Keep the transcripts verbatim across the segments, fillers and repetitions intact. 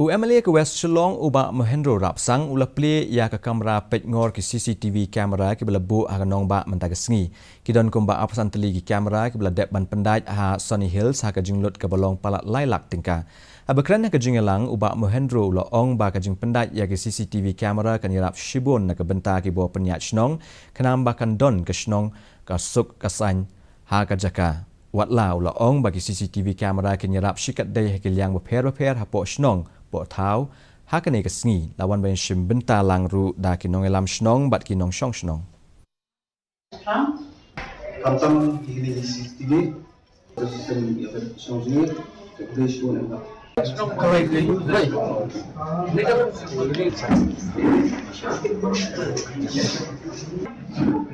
U M L A ka West Shillong, u Bah Mohendro Rapsang, u la plie ïa ka kamra peit ngor ki C C T V camera kiba la buh ha ka nongbah mynta ka sngi. Ki don kumba arphew san tylli ki camera kiba la dep ban pyndait ha Sunny Hills ha ka jinglut kaba long palat lai lak tyngka. Haba kren ha ka jingïalang, u Bah Mohendro u la ong ba ka jingpyndait ïa ki C C T V camera kan ïarap shibun na ka bynta kiba pynïaid shnong, khnang ba kan don ka shnong ka suk ka saiñ ha ka jaka. Wat la u la ong ba ki C C T V camera kin ïarap shikatdei ha ki liang bapher bapher hapoh shnong, poh thaw, ha kane ka sngi la wan ban shim bynta lang ruh da ki nongïalam shnong bad ki nongshong shnong. Tam tam ki ni C C T V. System ya ka song sini. Ka dei shu ni ba.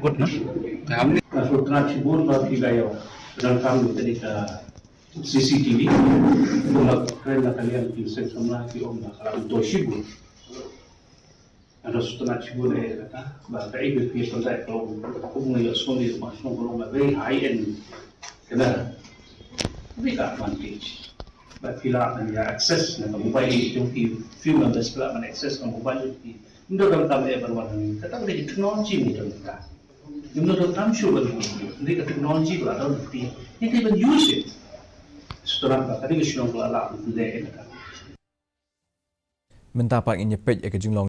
Good na. Kami na sutrat shibun ba ki gayo. Dalam kami tadi ka C C T V. Kuma kren na kalian ki sen samla ki om na kalam to shibun. Ada sutrat shibun eh kata ba ka I B P pun dai kalau aku mengayak song di rumah song kalau ba very high end kena. Tapi ka advantage. Ba pila kan ya access na ka mobile itu ki few members pila kan access na mobile itu ki. Ndo dang tam eh ban wan kata ka technology ni dang ka. Ndo dang tam shu ban ni ka technology ba dang ti. Ni ti ban use it. Sutrat ba tadi ka shnong ba la le kata. Mynta pat ngin ïa peit ïa ka jinglong